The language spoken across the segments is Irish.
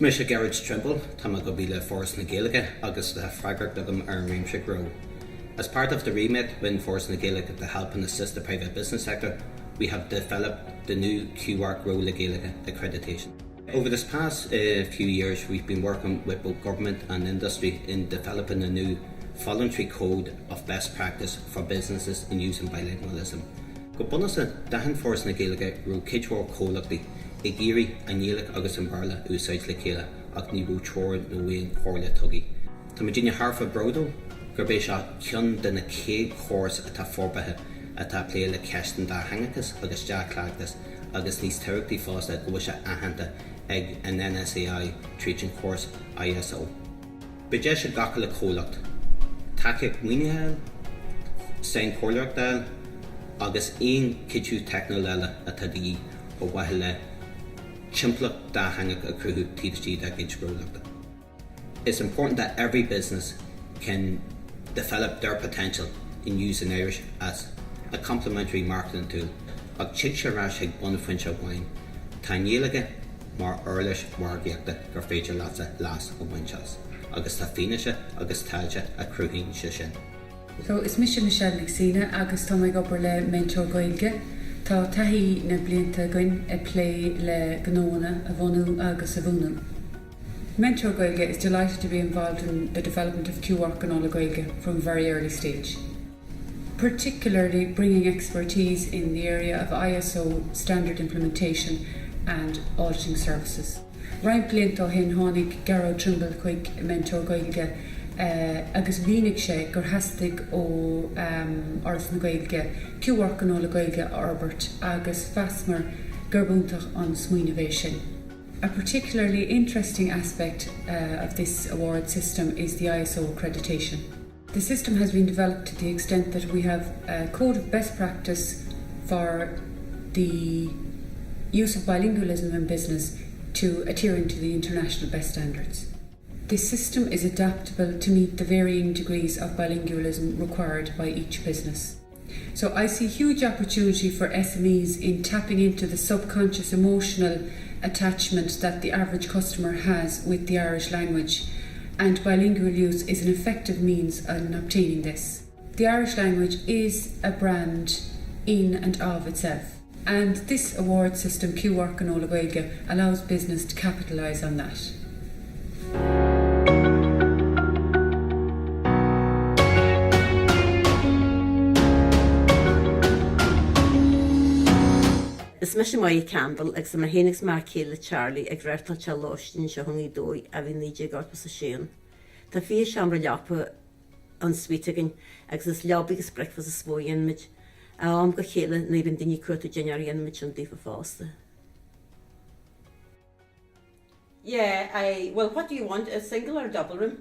Is mise Gearóid Trimble, tá mé ag obair le Foras na Gaeilge agus tá freagracht agam ar an réimse gnó. As part of the remit within Foras na Gaeilge to help and assist the private business sector, we have developed the new QR Gnó le Gaeilge accreditation. Over this past uh, few years, we've been working with both government and industry in developing a new voluntary code of best practice for businesses in using bilingualism. Go bunúsach d'aithin Foras na Gaeilge go raibh cuid mhór comhlachtaí ag iarraidh an Ghaeilge agus an Béarla a úsáid le chéile ach ní raibh treoir nó aon chomhairle tugtha. Tá muidinne thar a bheith bródúil gurb é seo ceann de na chéad chórais atá forbartha atá ag plé le ceist an dátheangachais agus dea-chleachtas agus níos tábhachtaí fosta go bhfuil sé aitheanta ag an NSAI tríd an chóras ISO. Beidh deis ag gach uile chomhlacht tacaíocht maoinithe a fháil, sainchomhairleoireacht a fháil agus aon chuidiú teicniúil eile atá de dhíth ar mhaithe le timpeallacht dátheangach a chruthú taobh istigh dá gcuid gnólachta. It's important that every business can develop their potential in using Irish as a complementary marketing tool ach tig sé ar ais chuig bunphointe amháin, tá an Ghaeilge mar uirlis mhargaíochta gur féidir leatsa leas a bhaint as, agus tá fianaise agus taighde a chruthaíonn sé sin. So, is mise Michelle Nic Suibhne agus tá mé ag obair le Mentor Gaeilge. Tá taithí na blianta againn ag plé le gnóanna a bhunú agus a bhuanú. Mentor Gaeilge is delighted to be involved in the development of QR Gnó le Gaeilge from a very early stage. Particularly bringing expertise in the area of ISO standard implementation and auditing services. Roinnt blianta ó shin tháinig Gearóid Trimble chuig Mentor Gaeilge agus mhínigh sé gur theastaigh ó Fhoras na Gaeilge QR Gnó le Gaeilge a fhorbairt agus mheasamar gurb iontach an smaoineamh é sin. A particularly interesting aspect of this award system is the ISO accreditation. The system has been developed to the extent that we have a code of best practice for the use of bilingualism in business to adhering to the international best standards. This system is adaptable to meet the varying degrees of bilingualism required by each business. So I see huge opportunity for SMEs in tapping into the subconscious emotional attachment that the average customer has with the Irish language and bilingual use is an effective means in obtaining this. The Irish language is a brand in and of itself. And this award system QR Gnó le Gaeilge allows business to capitalise on that. Is mise Moya Campbell agus tá mé féin agus m'fhear céile Charlie ag reáchtáil teach lóistín anseo i nGaoth Dobhair ó bhí 1986 ann. Tá 20 seomra leapa en suite againn agus is leaba agus bricfeasta is mó a dhéanaimid. Ó am go chéile nuair a bhíonn daoine ag cuartú dinnéar dhéanaimid sin daofa fosta. Yeah, I, well what do you want, a single or a double room?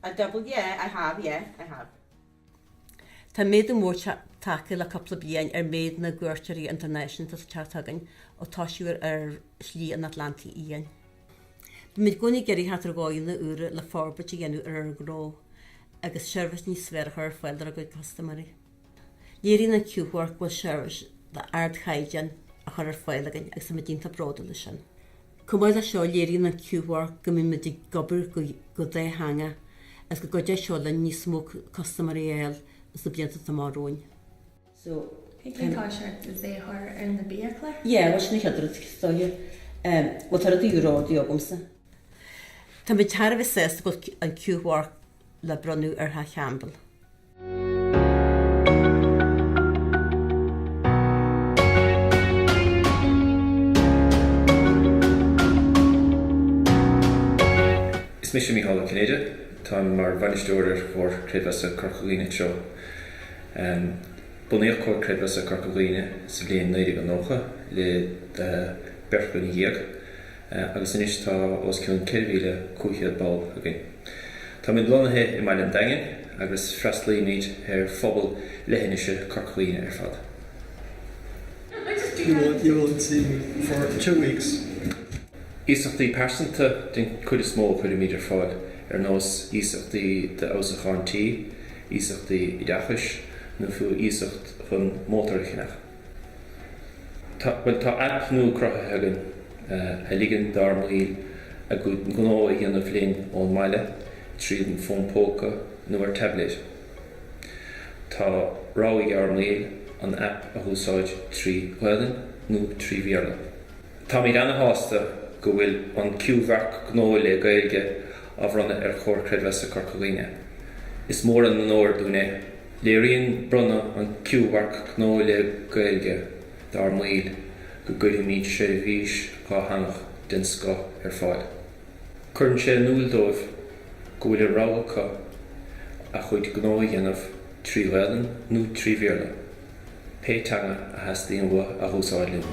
A double, yeah, I have, yeah, I have. Tá méadú mór tagtha le cúpla bliain ar méid na gcuairteoirí idirnáisiúnta atá ag teacht chugainn ó toisíodh ar Shlí an Atlantaigh Fhiáin. Bímid i gcónaí ag iarraidh theacht ar dhóigheanna úra le forbairt a dhéanamh ar ár ngnó agus seirbhís níos fearr a chur ar fáil dár gcuid custaiméirí. Léiríonn an Q-Mharc go bhfuil seirbhís d'ardchaighdeán á chur ar fáil againn agus táimid iontach bródúil as sin. Chomh maith leis seo, léiríonn an Q-Mharc go mbímid ag obair go dátheangach agus go gcuideoidh seo linn níos mó custaiméirí a fháil sna blianta atá amach romhainn. So, Cén tá sé saothar ar na biachláir? Yeah, bhuel sin an chéad rud is dóiche. Bhuel tá rudaí úra ordaithe agamsa. Táimid thar a bheith sásta go bhfuil an Q-Mharc le bronnadh ar Theach Campbell. Is mise Mícheál Ó Cinnéide. Táim mar bhainisteoir ar Chomhar Creidmheasa Corca Dhuibhne Teo. Bunaíodh Comhar Creidmheasa Corca Dhuibhne sa bhliain 1990 le beirt dhuine dhéag agus anois tá os cionn 4,500 ball againn. Táimid lonnaithe i mbaile an Daingin agus freastalaímid ar phobal leithinise Corca Dhuibhne ar fad. You won't, you won't see me for two weeks. Iasachtaí pearsanta den chuid is mó a chuirimid ar fáil, ar nós iasachtaí d'fheabhsúchán tí, iasachtaí oideachais nó fiú iasacht chun mótar a cheannach. Tá, bhuel, tá aip nua cruthaithe againn. a ligeann dár mbaill a gcuid gnó a dhéanamh linn ón mbaile tríd an bhfón póca nó ar taibléid. Tá rogha ag ár mbaill an aip a úsáid trí Ghaelainn nó trí Bhéarla. Táimid ana-shásta go bhfuil an Q-Mharc Gnó le Gaeilge á bhronnadh ar Chomhar Creidmheasa Corca Dhuibhne. Is mór an onóir dúinn é. Léiríonn bronnadh an Q-Mharc Gnó le Gaeilge dár mbaill go gcuirimid seirbhís dhátheangach den scoth ar fáil. Cuireann sé in iúl dóibh go bhfuil an rogha acu a chuid gnó a dhéanamh trí Ghaelainn nó trí Bhéarla, pé teanga a theastaíonn uathu a úsáid linn.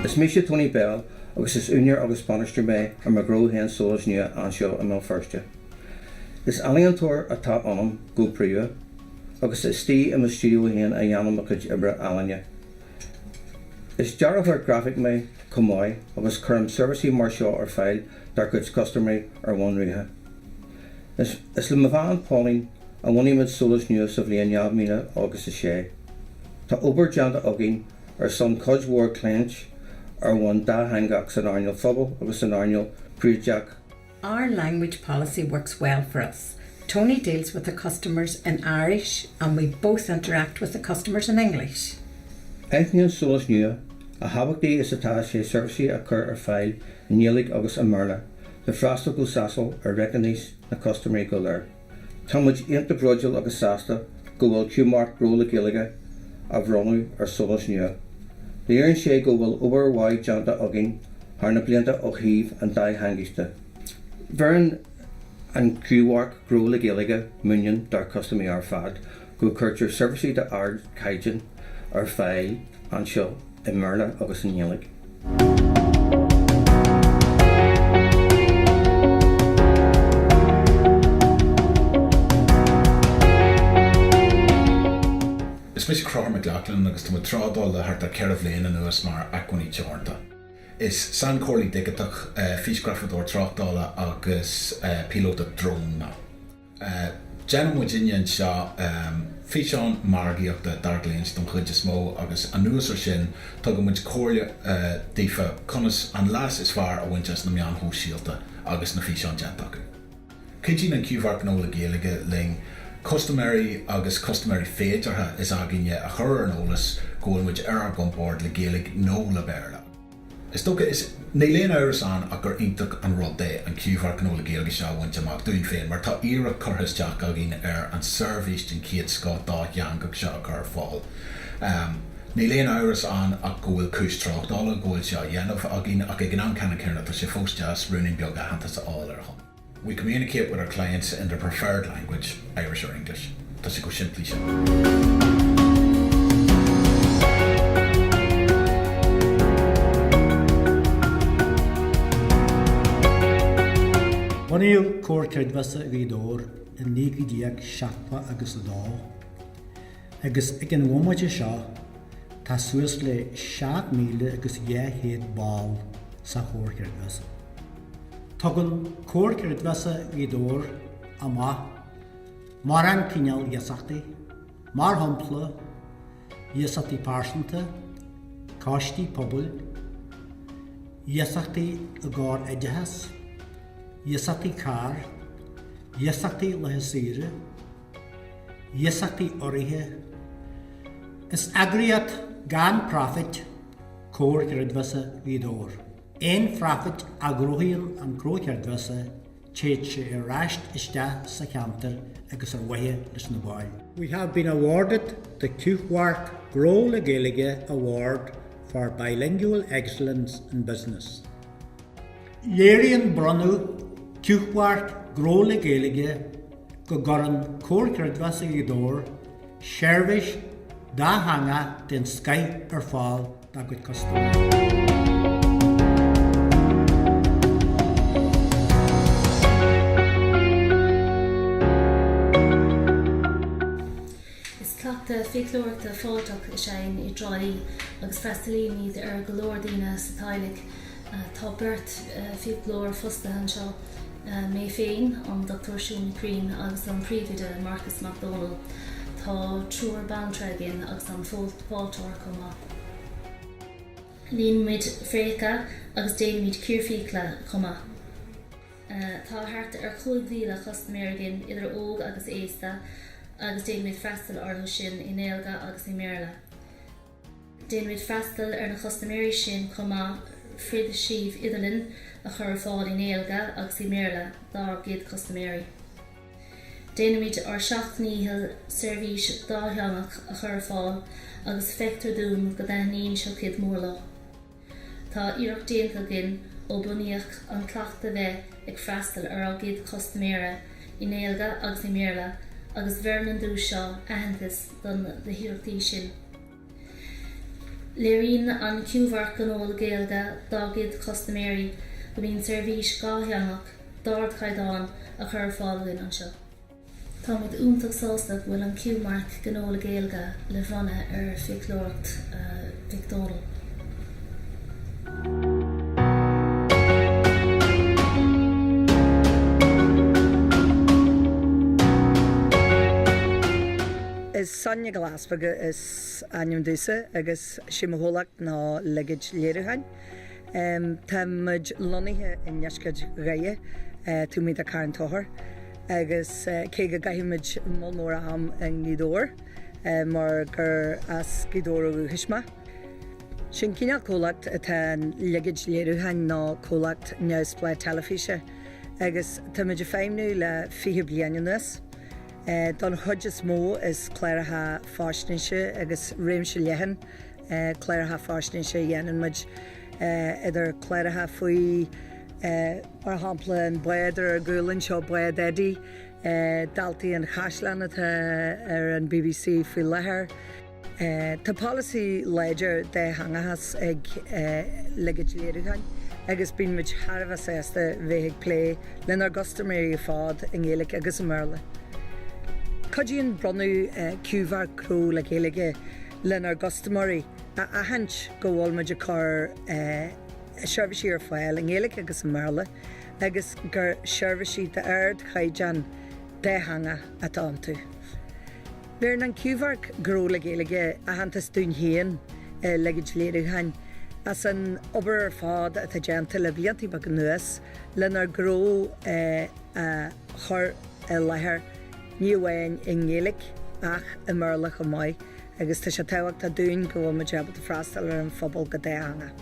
Is mise Tony Bell agus is úinéir agus bainisteoir mé ar mo ghnó féin Solas Nua anseo i mBéal Feirste. Is ealaíontóir atá ionam go príomha agus istigh i mo stiúideo féin a dhéanaim mo chuid oibre ealaíne. Is dearthóir grafaic mé chomh maith agus cuirim seirbhísí mar seo ar fáil dár gcuid custaiméirí ar bhonn rialta. Is le mo bhean Pauline a bhunaigh muid Solas Nua sa bhliain 2000 agus 6. Tá obair déanta againn ar son cuid mhór cliaint ar bhonn dátheangach san earnáil phobail agus san earnáil phríobháideach. Our language policy works well for us. Tony deals with the customers in Irish and we both interact with the customers in English. Aithníonn Solas Nua a thábhachtaí is atá sé seirbhísí a chur ar fáil i nGaeilge agus i mBéarla le freastal go sásúil ar riachtanais na custaiméirí go léir. Tá muid iontach bródúil agus sásta go bhfuil Q-Mharc Gnó le Gaeilge á bhronnadh ar Solas Nua. Léiríonn sé go bhfuil obair mhaith déanta againn thar na blianta ó thaobh an dátheangachais de. Bheireann an Q-Mharc Gnó le Gaeilge muinín dár custaiméirí ar fad go gcuirtear seirbhísí d'ardchaighdeán ar fáil anseo i mBéarla agus i nGaeilge. Is mise Conchúr Mac Lochlainn agus tá mé ag trádáil le thart ar 4 bhliain anuas mar Acmhainní Teoranta. Is sainchomhairlí digiteach, físghrafadóir tráchtála agus píolóta drón mé. Déanann muidinne anseo físeáin margaíochta dár gcliaint don chuid is mó agus anuas ar sin tugann muid comhairle daofa conas an leas is fearr a bhaint as na meáin shóisialta agus na físeáin déanta acu. Cuidíonn an Q-Mharc Gnó le Gaeilge linn custaiméirí agus custaiméirí féideartha is againne a chur ar an eolas go bhfuil muid ar ár gcompord le Gaeilge nó le Béarla. Is dócha, is níl aon amhras ann ach gur iontach an rud é an Q-Mharc Gnó le Gaeilge seo a bhaint amach dúinn féin mar tá iarracht curtha isteach againn ar an seirbhís den chéad scoth dátheangach seo a chur ar fáil. Níl aon amhras ann ach go bhfuil cúis tráchtála go bhfuil sé á dhéanamh againn ach ag an am ceannann céanna tá sé fós deas ruainnín beag aitheantais a fháil ar a shon. We communicate with our clients in their preferred language, Irish or English. Tá sé chomh simplí sin. Bunaíodh Comhar Creidmheasa Ghaoth Dobhair i 1970 agus 2, agus ag an bhomaite seo tá suas le 7,000 agus 200 ball sa Chomhar Creidmheasa. Tugann Comhar Creidmheasa Ghaoth Dobhair amach mórán cineál iasachtaí, mar shampla, iasachtaí pearsanta, coistí pobail, iasachtaí i gcomhair oideachas, iasachtaí cairr, iasachtaí laetha saoire, iasachtaí urraithe. Is eagraíocht gan profit Comhar Creidmheasa Ghaoth Dobhair. Aon phroifit a ghnóthaíonn an Comhar Creidmheasa, téann sé ar ais isteach sa cheantar agus ar mhaithe leis na baill. We have been awarded the Q-Mharc Gnó le Gaeilge Award for Bilingual Excellence in Business. Léiríonn bronnadh Q-Mharc Gnó le Gaeilge go gcuireann Comhar Creidmheasa Ghaoth Dobhair seirbhís dátheangach den scoith ar fáil dá gcuid custaiméirí. Is cleachtadh fiaclóireachta fáilteach is ea é i dTrá Lí agus freastalaímid ar go leor daoine sa teaghlaigh. Tá beirt fiaclóir fostaithe anseo. Mé féin, an Dr Siún Ní Chriain agus an Príomhoide Marcus Mac Dónaill. Tá triúr baintreach againn agus an fáilteoir chomh maith. Líonaimid fréacha agus déanaimid cíor fiacla chomh maith. Tá thart ar 5,000 custaiméir againn, idir óg agus aosta, agus déanaimid freastal orthu sin i nGaeilge agus i mBéarla. Déanaimid freastal ar na custaiméirí sin chomh maith frid suíomh idirlín a chur ar fáil i nGaeilge agus i mBéarla dár gcuid custaiméirí. Déanaimid ár seacht ndícheall seirbhís dátheangach a chur ar fáil agus feictear dúinn go dtaitníonn seo cuid mhór leo. Tá iarracht déanta againn ó bunaíodh an cleachtadh bheith ag freastal ar ár gcuid custaiméirí i nGaeilge agus i mBéarla agus bheireann an duais seo aitheantas do na hiarrachtaí sin. Léiríonn an Q-Mharc Gnó le Gaeilge dá gcuid custaiméirí go mbíonn seirbhís dhátheangach d'ardchaighdeán á chur ar fáil againn anseo. Táimid iontach sásta go bhfuil an Q-Marc Gnó le Gaeilge le bhronnadh ar Fiaclóireacht Mhic Dónaill. Is Sonia Nic Giolla Easbuig is ainm domhsa agus sé mo chomhlacht ná Liogaid Léiriúcháin. Tá muid lonnaithe i ndeisceart Dhoire, taobh amuigh de Carn Tóchair, agus cé go gcaithimid moll mór am i nGaoth Dobhair mar gur as Gaoth Dobhair ó dhúchas mé. Sé'n cineál comhlacht atá in Liogaid Léiriúcháin ná comhlacht neamhspleách teilifíse agus tá muid ag feidhmniú le 20 bliain anuas. Don chuid is mó is cláracha faisnéise agus réimse leathan cláracha faisnéise a dhéanann muid, idir cláracha faoi, mar shampla, an bád ar ár gcúl anseo, Bád Eddie, Daltaí an Chaisleáin atá ar an bbc faoi láthair. Tá polasaí láidir dátheangachas ag Liogaid Léiriúcháin agus bíonn muid thar a bheith sásta bheith ag plé lenár gcustaiméirí ar fad i nGaeilge agus i mBéarla. Cuidíonn bronnadh Q-Mharc Gnó le Gaeilge lenár gcustaiméirí a aithint go bhfuil muid ag cur seirbhísí ar fáil i nGaeilge agus i mBéarla agus gur seirbhísí d'ardchaighdeán dátheangach atá iontu. Bheireann an Q-Mharc Gnó le Gaeilge aitheantas dúinn féin i Liogaid Léiriúcháin as an obair ar fad atá déanta le blianta beaga anuas lenár ngnó a chur i láthair ní amháin i nGaeilge ach i mBéarla chomh maith. agus tá sé tábhachtach dúinn go bhfuil muid ábalta freastal ar an phobal go dátheangach.